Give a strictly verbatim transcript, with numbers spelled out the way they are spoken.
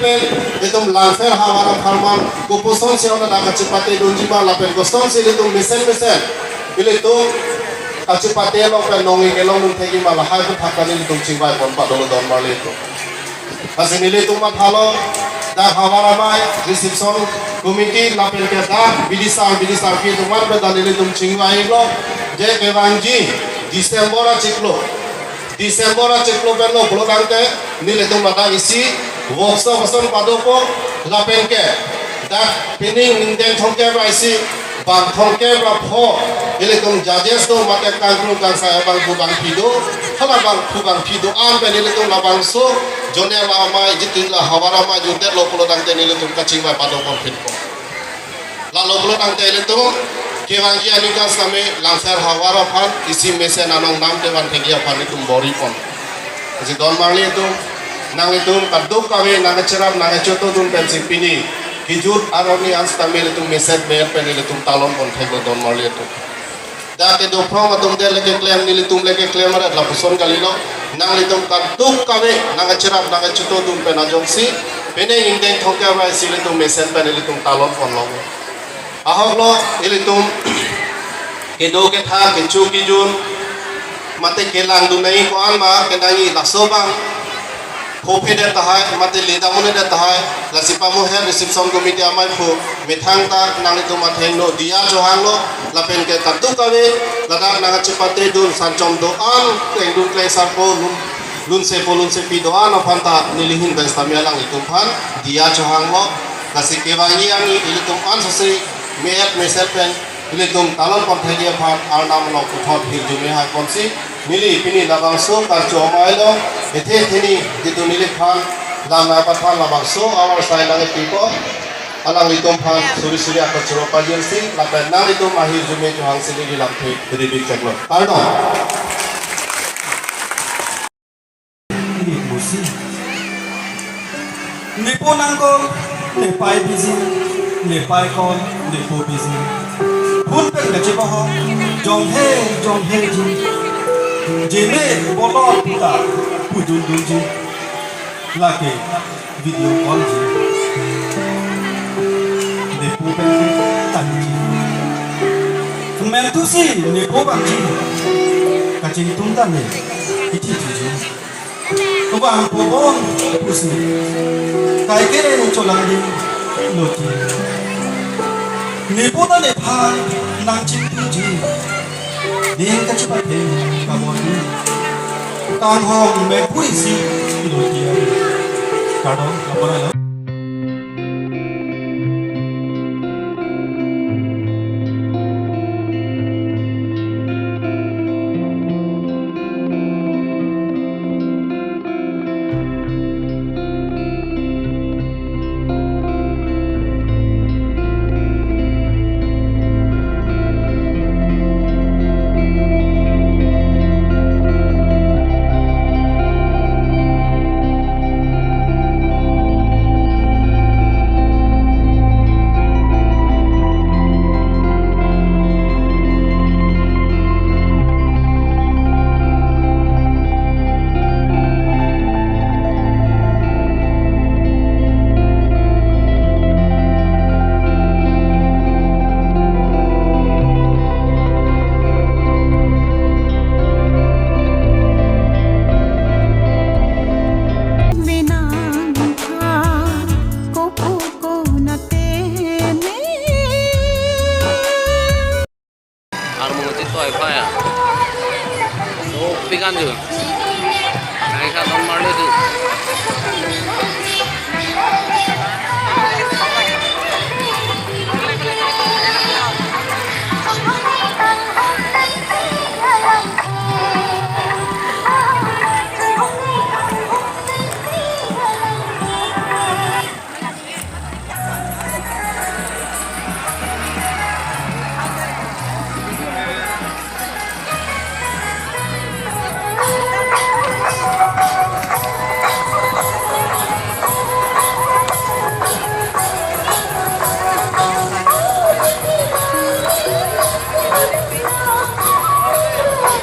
Pen ilitum Langpher havar apharman kopusonsi ona dak kachepate dunji ma lapen kosonsi ilitum mesen mesen ilitum kachepate along pen nongni kelong nung thekji ma lahai aphuthak ta nelitum chingvai pon pado lo don marli atum. Lasi nelitum mathalo dak havar amei reception committee lapen ke dak bidisar bidisarpi atum aphan pen ta nelitum chingvai lo je kevangji December achiklo December achiklo pen lo pulo tangte nelitum ladak isi workshop ason padopo lapen ke dak pining ingdeng thomkep ra isi bang thomkep ra pho ilitum judges do mate kangkrung kangsai abangphu bangphi do hala bangphu bangphi do-an pen ilitum labangso zonal amei jitin la havar amei judetlo pulo tangte nelitum kachingvai pado pon phitpo. Lalo pulo tangte ilitum kevangji aningkan sitame Langpher havar aphan isi mesen anong namte van thekji aphan itum bor-i pon. Lasi don marli atum nanglitum kadokave nangkacherap nangkachotodun pensi pini kejut arni an sitame ilitum mesen ber pen ilitum talon pon theklo don marli atum. Dak kedo phrong atum det le keklem nelitum le keklem arat lapuson kalilo. Nanglitum kadokave nangkacherap nangkachotodun pen ajoksi pining ingdeng thomkep ra isi ilitum mesen pen ilitum talon pon long. Ahok lo ilitum kedo ketha kecho kejun mate kelang dunai ko-an ma kenangji laso abang phophedet tahai mate le damnedet tahai lasi pamoher reception committee ameiphu methang ta nanglitum athengno diya chohanglo lapen ke kadokave ladak nangkachepate dun sanchom do-an klengdun klengsarpo lun lunsepo lunsepi do-an aphan ta neli ahin pen sitame alanglitum aphan diya chohanglo. Lasi kevangji arni ilitum ansose me-et meset pen ilitum talon pon thekji aphan Arnam along puthot hirjume hai ponsi neli pini labangso karcho amei along ethe theni jitu neliphan lam nangpathan labangso awar sai nangkepi ko alanglitum aphan suri suri akachoro pajirsi lapen nanglitum ahirjume chohangsi neli lamthe ribik cheklo. Kardom. Ni pusi. Nepo nangkol, nepei biji, nepei kol, nepo biji. Phone pen kachebohok, jonghe, jonghe ji. Jene bolot ta pudun dunji. Lake video call ji. Nepo pen tangji. Mentusi nepo bangji. Kachingthum tame. Ithi ji. Kevang pobon pusi. Kaike cholangding loti. Nepo ta nephan nangchingthumji. Ding kachepathe kabon. Kanghong mekui si loti. Kardom, labor alo.